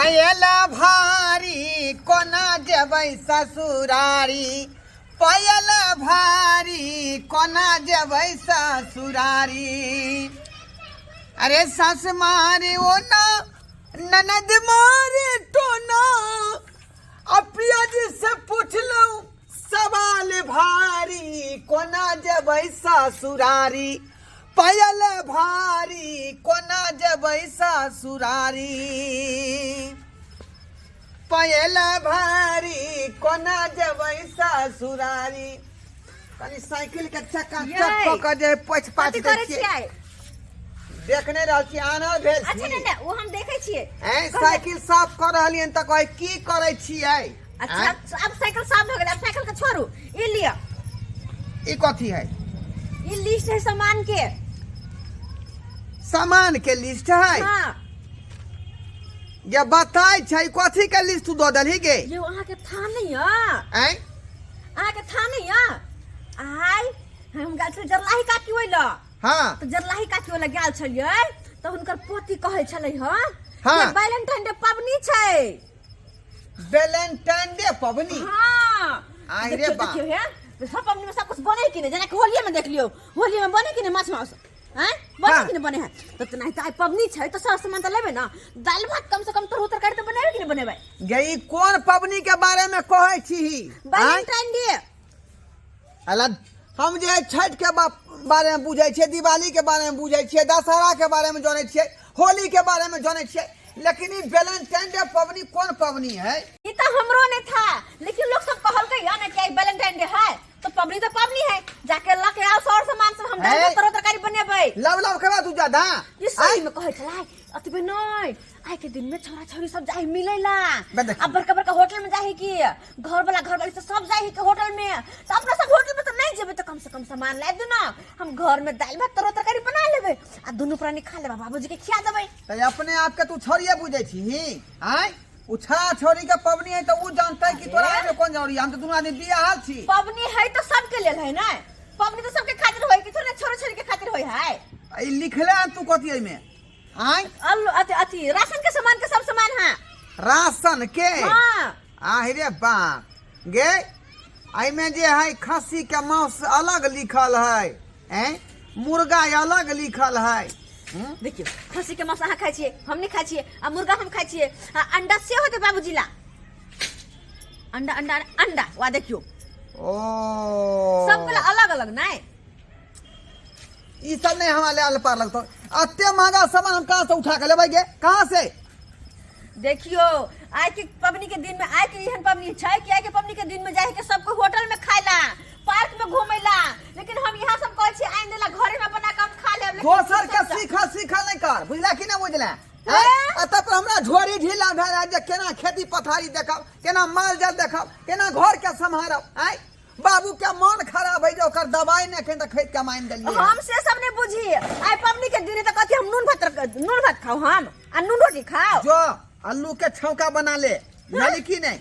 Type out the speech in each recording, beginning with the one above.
पायल भारी कोना जेबै ससुरारी, पायल भारी कोना जेबै ससुरारी। अरे सास मारे ओ ना, ननद मारे तो ना, आ पियाजी से पुछलहुँ सवाल भारी कोना जेबै ससुरारी, पायल भारी कोना जेबै ससुरारी, पायल भारी कोना जेबै ससुरारी। कनी साइकिल के चक्का चक कऽ के जे पोछि पाछि कथी दै करै छियै। छियै? देख नहि रहल छी, आनर भेल अच्छा। छी। नहि नहि, ओ हम देखै छियै। ऐं, साइकिल साफ कऽ रहलियनि तऽ कहै की करै छियै? अच्छा। ऐं, आब साइकिल साफ भऽ गेल, आब साइकिल के छोड़ू, ई लिअ। ई कथी है? ई लिस्ट है सामान के। सामान के लिस्ट है? हाँ। जे बताय छै कथी के लिस्ट तू दऽ देलही गे? यो, अहाँ के था नहीं है? ऐं? अहाँ के था नहीं है? आइ हम गेल छलियै जरलाही काकी ओहि लऽ। हाँ। तऽ जरलाही काकी ओहि लऽ गेल छलियै तऽ हुनकर पोती कहै छलै हँ हाँ। जे वैलेंटाइन डे पबनी छै। वैलेंटाइन डे पबनी? हाँ। आइ रे देखियौ, बा। देखियौ हे, सब पबनी में सब कुछ बनै कि नहि? जेना कि होलिये में देख लियौ, होली में बनै कि नहि माछ मांस? आँय, बनै हाँ। कि नहि बनै है? तऽ तेनाहिते आइ पबनी छै तऽ सब सामान तऽ लेबै ने, दालि भात, कम से कम तरुआ तरकारी तऽ बनेबै कि नहि बनेबै? गे, ई कोन पबनी के बारे में कहै छी? Valentine day. अला, हम जे छठि के बारे में बुझै छियै, दिवाली के बारे में बुझै छियै, दशहरा के बारे में जानै छियै, होली के बारे में जानै छियै, लेकिन ई वैलेंटाइन डे पबनी कोन पबनी है? ई तऽ हमरो नहीं था, लेकिन लोग सब कहलकै या ना कि आई वैलेंटाइन डे है तो पबनी तो पबनी है, जाके लके आओ सौर सामान सब, हम दाल है। भात तरो तरकारी बनेबै। लव लव करबा तू ज्यादा? ई सही में कहै छलै। अतबे नहीं, आइ के दिन में छोरा छोरी सब जाहि मिलेला बे देखी। आ बड़का बड़का होटल में जाहि कि घर वाला घर वाली सब जाहि के होटल में, तो अपना सब होटल में तो नहीं जेबै, तो कम से कम सामान ला दू ना, हम घर में दाल भात तरो तरकारी बना लेबै आ दुनू प्राणी खा लेबै, बाबूजी के खिया देबै। तऽ अपने आप के तू छोड़िए बुझै छी? आँय, उ छा छोड़ी के पबनी है तऽ उ जानतै कि तोरा एहिमे कोन जरूरी? हम तऽ दुनू आदमी बियाहल छी। पबनी है तो सबके लेल है ना, पबनी तो सबके खातिर होय कि थोड़े छोरे छोरी के खातिर होय है। ई लिखले हन तू कथी एहिमे? आँय? अल्लू अथी अथी राशन के सामान के सब सामान है। राशन के? हाँ। आहि रे बाप गे, एहिमे जे है खस्सी के मांस अलग लिखल है, हैं, मुर्गा अलग लिखल है, हम्म? देखियौ, खस्सी के मांस अहाँ खाइ छियै, हम नहि खाइ छियै, आ मुर्गा हम खाइ छियै, आ अंडा सेहो होतै बाबूजी ला, अंडा अंडा अंडा, वा देखियौ। ओ। सबके ला अलग अलग नहि। ई सब नहीं हमरा ले पार लगतो। अते महंगा सामान हम कहाँ से उठा के लेबै गे, कहाँ से? देखियो, आइ के पबनी के दिन में, आइ के एहन पबनी छै कि आइ के पबनी के दिन में जाय के सबको होटल में खाइला, पार्क में घूमेला, लेकिन हम यहाँ सब कहै छी आइन देला, घरे में बना के हम खा लेब, लेकिन दोसर के सब सीखल सीखल नहीं कर, बुझला कि नहीं बुझला? हे? एतऽ पर हमरा झोरी ढीला भेल है जे केना खेती पथारी देखब, केना माल जाल देखब, केना घर के सम्हारब। आँय, बाबू के मन खराब है जे ओकर दवाई नहि एखन तक खरीद के मानि देलियै। हम से सब नहीं बुझी, आइ पबनी के दिन है त कथी हम नून भात नून भात खाओ हम आ नून रोटी खाओ? जो आलू के छौंका बना ले, बुझली कि नहीं?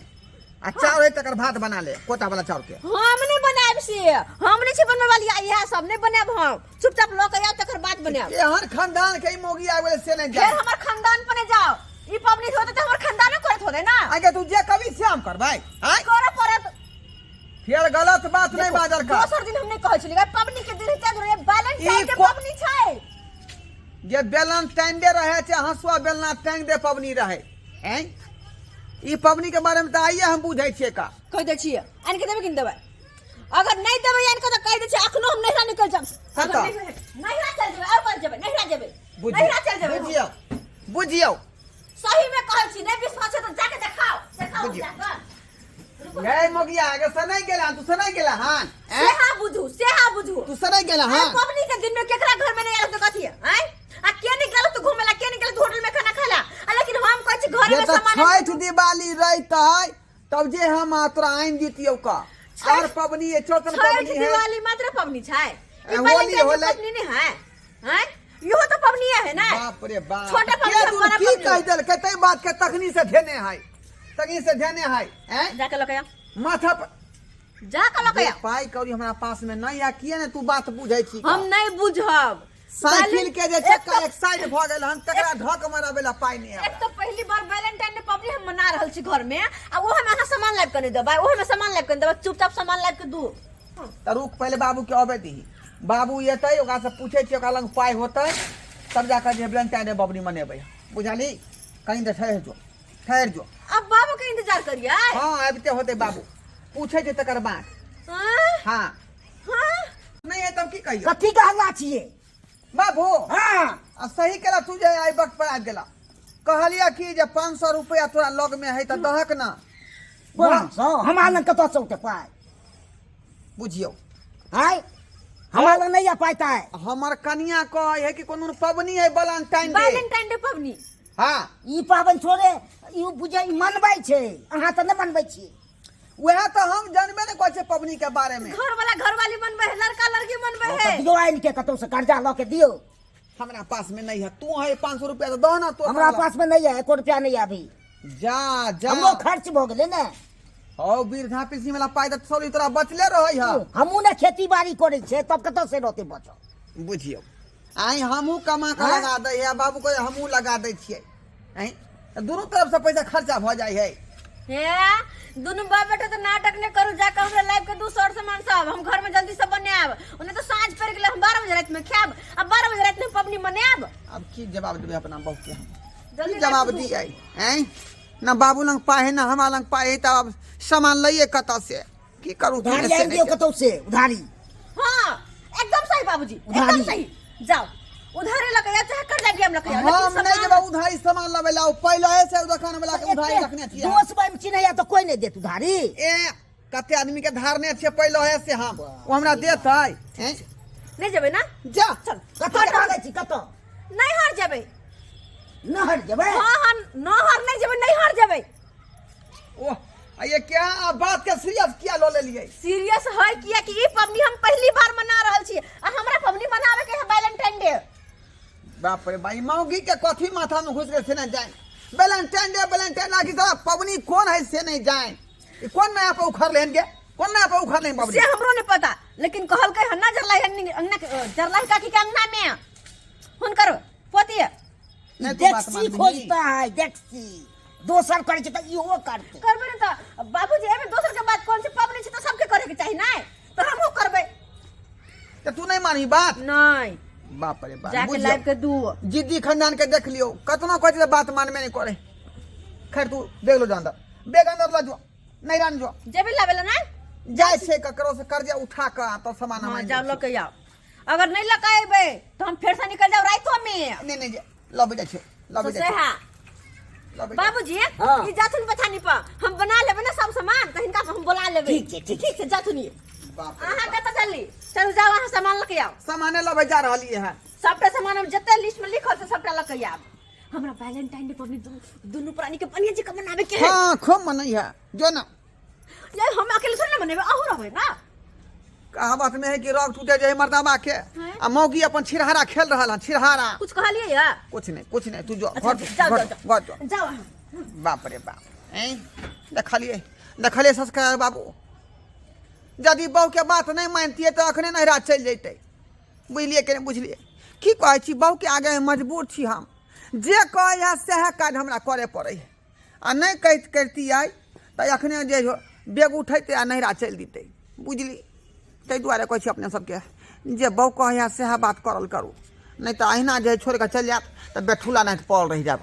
आ चाउर है तकर भात बना ले, कोटा वाला चाउर के। हम नहीं बनायब से, हम नहीं छी बनबै वाली, इएह सब नहीं बनायब हम, चुपचाप लऽ के आयब तकर बाद बनायब। एहन खानदान के ई मौगी आबि गेलै से नहीं फेर जाए। हमर खानदान पर नहीं जाओ, ई पबनी होते त हमर खानदानो करत होते ना। आगे तू जे कभी से हम करबै? आँय? करऽ पड़त। फेर गलत बात नहीं बाजल कर। दोसर दिन हम नहीं कहै छलियै, पबनी के दिन तें दुआरे बैलेंटाइन ई के पबनी छै। जे बेलन टांग दे रहे छै, हंसुआ बेलना टांग दे पबनी रहे। हैं, ई पबनी के बारे में तऽ आइए हम बुझै छियै का। कहि दै छियै, आनि के देबै कि नहि देबै? अगर नहि देबै आनि के तऽ कहि दै छियै अखनो हम नैहरा निकलि जायब। कतऽ? नैहरा चलि जेबै, आओर कतऽ जेबै? नैहरा जेबै। बुझियौ। नैहरा चलि जेबै। बुझियौ, बुझियौ। सही में कहै छी, नहि विश्वास छै तऽ जाके देखाओ, देखाओ बुझियौ। जाके। गए मोगिया आगे सनाई गेला, तू सनाई गेला हान? से हाँ बुझू, से हाँ बुझू। तू सनाई गेला हान? पबनी के दिन में केकरा घर में नहीं आयल तो कथी है? आय आ के नहीं गेल तो घूमेला, के नहीं गेल तो होटल में खाना खाला, आ लेकिन हम कहै छी घर में जे तऽ सामान। छठि दिवाली रहितै तब जे हम आ तोरा आनि दितियौ का। आर पबनी है, चौथन छठि पबनी है। दिवाली मात्र पबनी छै? ई ए, होली वैलेंटाइन के होलै। पबनी नहीं है? हैं, इहो तो पबनी है ना। बाप रे बाप, छोटा पबनी के है, तू बड़ा की पबनी। कहि देलकै तै बात के तखनी से धेने है, तखनी से धेने है, हैं? जाके लऽ के आउ। माथा पर जाके लऽ के जे आउ। पाई कौड़ी हमरा पास में नहीं है, किए ने तू बात बुझै छी? हम नहीं बुझब। साइकिल के जे एक चक्का तो एक साइड भऽ गेल हन, तकरा ढक मारबै ला पाई नहीं एक तो पहली बार वैलेंटाइन डे पबनी। रहल छी घर में आ ओहे में अहाँ सामान लाबि के नहि देबै, ओहे में सामान लाबि के नहि देबै। चुपचाप सामान लाबि के दू। तऽ रुक, पहिले बाबूके अबै दही। बाबू एतै, ओकरासँ पूछै छियै, ओकरा लग पाइ होतै तब जाकऽ जे वैलेंटाइन डे बबनी मनेबै। बुझलही? कनि देर ठहरि जो, ठहरि जो। अब बाबू के इंतजार करियै? हँ, आबिते होतै बाबू, पूछै छै तकर बाद। हाँ? हँ। हाँ? नहि है तब की कहियौ? कथी के हल्ला छियै? बाबू। हाँ। आ सही केला तू जे आइ वक्त पर आबि गेला। कहलियै कि जे 500 रुपया तोरा लग में है तऽ दहक ना। 500 हमरा लग कतऽ से औतै पाइ? बुझियौ। आय, हमरा लग नहि यऽ पाइ ताइ। हमर कनिया कहै है कि कोनो पबनी है वैलेंटाइन डे। वैलेंटाइन डे पबनी। हाँ। ई पाबनि थोड़े ई बुझै, ई मनबै छै, अहाँ तऽ नहि मनबै छियै। वएह तऽ हम जानबे नहि करै छियै पबनी के बारे में। घर वाला घर वाली मनबै है, लड़का लड़की मनबै तऽ है। दियौ आनि के, कतौ से कर्जा लऽ के दियौ। हमरा पास में नहीं है, तू है 500 रुपया तो दह ना तो। हमरा पास में नहीं है, एको रुपया नहीं है अभी। जा जा। हमरो खर्च भऽ गेलै ने। हौ, वृद्धा पेंशन वाला पाइ तऽ सौरी तोरा बचले रहै है। हमहूँ ने खेती बाड़ी करै छियै, तब कतऽ से रहतै बचल? बुझियौ, आइ हमहूँ कमा कऽ आँय? लगा दै है, बाबू के हमहूँ लगा दै छियै। आँय, तऽ दुनू तरफ से पैसा खर्चा भऽ जाइ है। हे, दुनू बाप बेटा तऽ नाटक नहि करू। जाके हमरा लाइफ के 200 सामान सब हम घर में जल्दी से बनायब, ओने तो साँझ पड़ि गेलै। हम 12 बजे राति में खायब आ 12 बजे राति में पबनी मनायब। आब की जवाब देबै अपना बहू के हम? जल्दी की जवाब लाइफ के दू। दियै? आँय, ना बाबू लग पाइ है ना हमरा लग पाइ है, तऽ आब सामान लैए कतऽ से? की करू? की उधारी नहि से आनि नहि दियौ से। कतौ से उधारी। हाँ, एकदम सही बाबूजी, एकदम उधारी। सही। जाओ उधारे लके आओ, चाहे कर्जा भी हम लके आओ, लेकिन हम नहि सामान- जेबै उधारी सामान लबै ला। पहिले से दोकान वाला के उधारी रखने छियै। दोस्त बहिन चिन्हैया तऽ कोई नहि देत उधारी। ए, कते आदमी के धारने छियै पहिले से हम, ओ हमरा देतै? हैं? नहीं जेबै ना? जा। चल। कतऽ भागै छी, कतऽ? नैहर जेबै। नहर जेबै? हाँ हाँ, नहर नहीं जेबै, नैहर जेबै। ओह, आ ये क्या आ बात के सीरियस किया ल लेलियै? सीरियस है किया कि ई पबनी हम पहली बार मना रहल छी आ हमरा पबनी मनावे के है वैलेंटाइन डे। बाप रे भाई, मौगी के कथी माथा में घुस गए से नहीं जाए। वैलेंटाइन डे, वैलेंटाइन लागी साला पबनी कौन है से नहीं जाए। ई कौन नया पर उखड़ लेन के, कौन नया पर उखड़ लेन पबनी से हमरो नहीं पता, लेकिन कहलकै हन्ना जरलाई अंगना, जरलाई काकी के अंगना में हुनकर पोती है। नहीं तू बात डेक्सी मानबही। खोजता है, डेक्सी दोसर करै छै तऽ इहो करतै। करबै ने तऽ बाबूजी, एहिमे दोसर के बात कोन छै? पबनी छै तऽ सबके करे के चाही नै, तऽ हमहूँ करबै। तऽ तू नहीं मानही बात? नहीं। बाप रे बाप। जाके बुझियौ। लाइव के दू। जिद्दी खानदान के देख लियौ, कतना कहै छै तऽ बात मानबे नहीं करे। खैर, तू देख लो, अंदर बेग अंदर ल जो, नहीं रान जो। जेबै लाबै ला? नहीं जाइ छै ककरो से कर्जा उठा कऽ आ तब सामान हम हाँ आनि जाओ दै लऽ छियै। के आउ। अगर नहीं लऽ के अयबै तऽ हम फेर से निकल जाउ राइतो में। नहीं नहीं, जे लबै जाइ छै, लबै तो जाइ छै। सएह। लबै जाइ। बाबूजी। हाँ। ई जाथुन पछानी पर, हम बना लेबै ने सब सामान तऽ हिनका हम बोला लेबै। ठीक छै, ठीक। ठीक छै, जाथुन ई। बाप रे अहाँ बाप। कतऽ चलली? चलू जाउ, अहाँ सामान लऽ के आउ। सामाने लबै जा रहलियै हँ। सबटा सामान हम जते लिस्ट में लिखल छै सबटा लऽ के आब। हमरा वैलेंटाइन डे पबनी दुनू प्राणी के बढ़िया जकाँ मनावे के है। हाँ, खूब मनई है, जो ना। ये हम अकेले थोड़ी ना मनेबै, अहूँ रहबै ना। कहावत में है कि रग टूटे जाए मर्दाबा के हैं? आ मौगी अपन छिरहारा खेल रहल हन, छिरहारा। कुछ कहलियै या? कुछ नहीं, कुछ नहीं, तू जो। अच्छा, घर जो, जाओ, घर जाओ, जो, घर जो। जाओ अहाँ। बाप रे बाप, हैं देखलिए, देखलिए संस्कार बाबू, यदि बहू के बात नहीं मानतिए तो अखने नहिरा चलि जैते। बुझलिए कि नहीं बुझलिए? की कहै छी, बहू के आगे मजबूर छी हम, जे कहै है सएह काज हमरा करे पड़ै है। आ नहि कहैत करितियै तऽ अखने जे हो बेग उठैतै आ नहिरा चलि दितै। बुझली? ताहि दुआरे कहै छी अपने सबके जे बहू कहै है सएह बात करल करू, नहि तऽ अहिना जे छोड़ि कऽ चलि जायत तऽ बेठुला नाहित पड़ल रहि जायब।